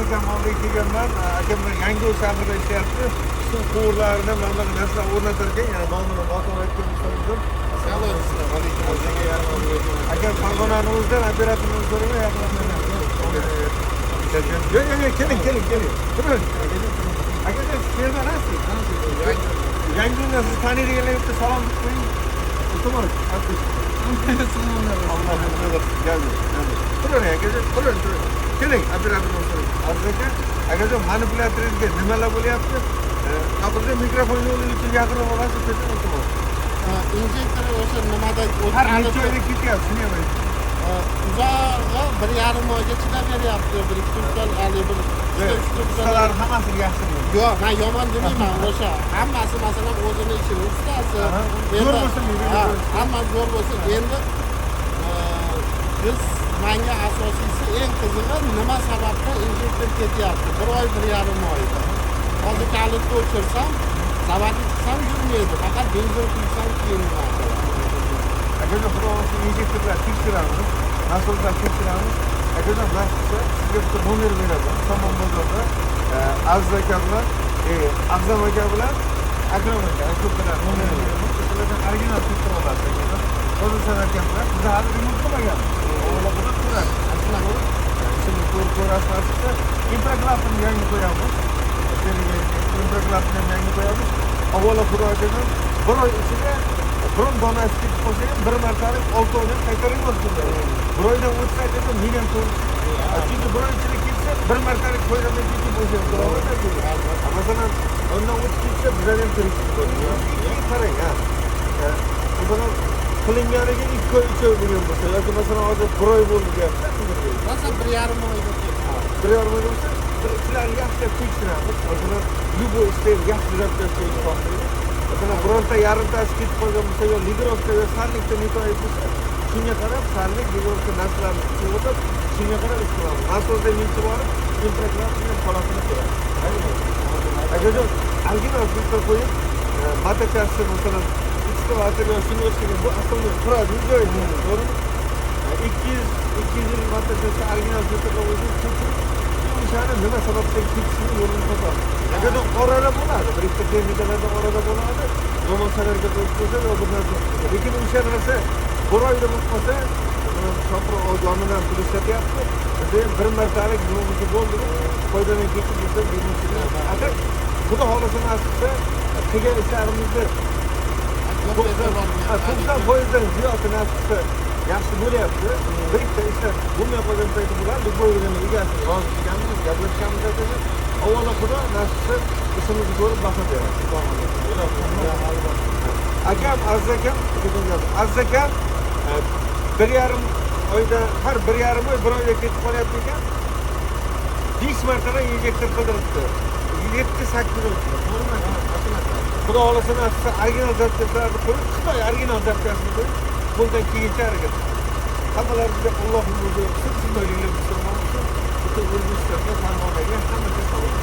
Akam oldiga kelganman. Akam Yangiyo'l shahrida ishlayapti. Suv quvurlarini mana bunaqa narsalar o'rnatar ekan. Yana nomini noto'g'ri aytgan bo'lsam uzr. Akam Farg'onani o'zidan, operatorni o'zi so'ragan, yaqinlashmayman. Yo'q, yo'q, yo'q, keling, keling, keling. Turing. Akajon, siz qayerdan siz? Yangiyo'ldan siz taniydiganlar bitta salom deb qo'ying. Iltimos, Alloh geldi. Turing akajon, turing, turing. Keling, operatorni so'rang. Aziz aka, akajon, manipulyatoringizga nimalar bo'lyapti? Qapilda mikrofon yo'qligi uchun yaqinroq olasiz, iltimos. Injektor o'sha nimada Har necha oyda ketyapti, shuni ham ayting. Uzog'i 1,5 oyga chidab beryapti. Bir ikki turdan haligi bir ikkita uchta Ustalar hammasi yaxshi. Yo'q, men yomon demayman, o'sha hammasi masalan o'zini ishini ustasi. Zo'r bo'lsin, hammasi zo'r bo'lsin. Endi biz menga asosiysi eng qizig'i nima sababdan injektor ketyapti? 1 oy, 1,5 oyda. Hozir kalitni o'chirsam, zavodga chiqsam yurmaydi. Faqat benzin quysam keyin nima qiladi. Akajon, xudo xohlasa injektorlar tekshiramiz, nasoslar tekshiramiz. Akajon, nasib qilsa sizga bitta nomer beraman. Somon bozorda Aziz aka bilan, Afzal aka bilan Akram aka, aka nomer beraman. O'shalardan original filtr olasiz akajon. Hozir sanarkan bilan biz hali remont qilmaganmiz. Avvalo xudo ko'radi. Shuni ko'rib ko'rasiz, nasib qilsa improklapni yangi qo'yamiz. Improklapni ham yangi qo'yamiz. Avvalo xudo akajon bir oy ichida biron donasi ketib qolsa ham bir martalik 6 oydan qayta remont qiladi. Bir oydan o'tsa akajon men ham to'g'ri. Chunki bir oy ichida ketsa bir martalik foydadan ketib o'sha to'g'ri. Masalan, undan o'tib ketsa bizlar ham tirikchilik ko'ramiz. Keyin qarang, ha. Masalan, qilinganiga 2 oy, 3 oy bo'lgan bo'lsa yoki masalan hozir 1 oy bo'ldi deyapti. Masalan 1,5 oyda ketdi. 1,5 oy bo'lsa, bir ichlarni yaxshilab tekshiramiz. Masalan, любой ishda yaxshi zapchastga xohlaydi. Masalan, bironta yarimtasi ketib qolgan bo'lsa yo ligirovka yo sarlikda netoy bo'lsa, shunga qarab sarlik, ligirovka narsalarni o'tib, shunga qarab ish qilamiz. Nasosda necha borib, improklapni holatini ko'ramiz. Akajon, original filtr qo'yib, motokassi masalan ekskavator yo shunga o'xshagan bu aslida turadi joyida, to'g'rimi? 200 motokassi original filtrga qo'yib, tekshirib, o'shani nima sababdan ketishini yo'lini topamiz. Akajon, orada bo'ladi, bir ikkita texnikalarda orada bo'ladi, yomon sanarga qo'yib qo'ysa yo bir narsa. Lekin o'sha narsa bir oyda bo'lib qolsa, Shopir yonidan pul ishlatyapti. Bizda ham bir martalik nima bo'lsa bo'ldi, foydadan ketib bo'lsa, aka, xudo xohlasa nasib qilsa, qilgan ishlarimizni 90%dan ziyodi nasib qilsa yaxshi bo'lyapti. Bir ikkita ishlar bo'lmay qolgan payti bo'ladi, любой birini egasini rozi qilganmiz, gaplashganmiz akajon. Avvalo xudo nasib qilsa ishimizni ko'rib baho beradi. Akam, Aziz akam, Aziz akam 1,5 oyda, har 1,5 oy, 1 oyda ketib qolyapti ekan. 5 martadan injektor qildiribdi. 7-8 oy. To'g'rimi? Xudo xohlasa nasib qilsa original zapchastlarni qo'yib, Xitoy original zapchastini qo'yib, qo'ldan kelgancha harakat qiladi. Hammalarimizga Allohning o'zi qilsin, xitoyliklar musulmon bo'lsin, butun O'zbekistonga, Farg'onaga hammaga salom.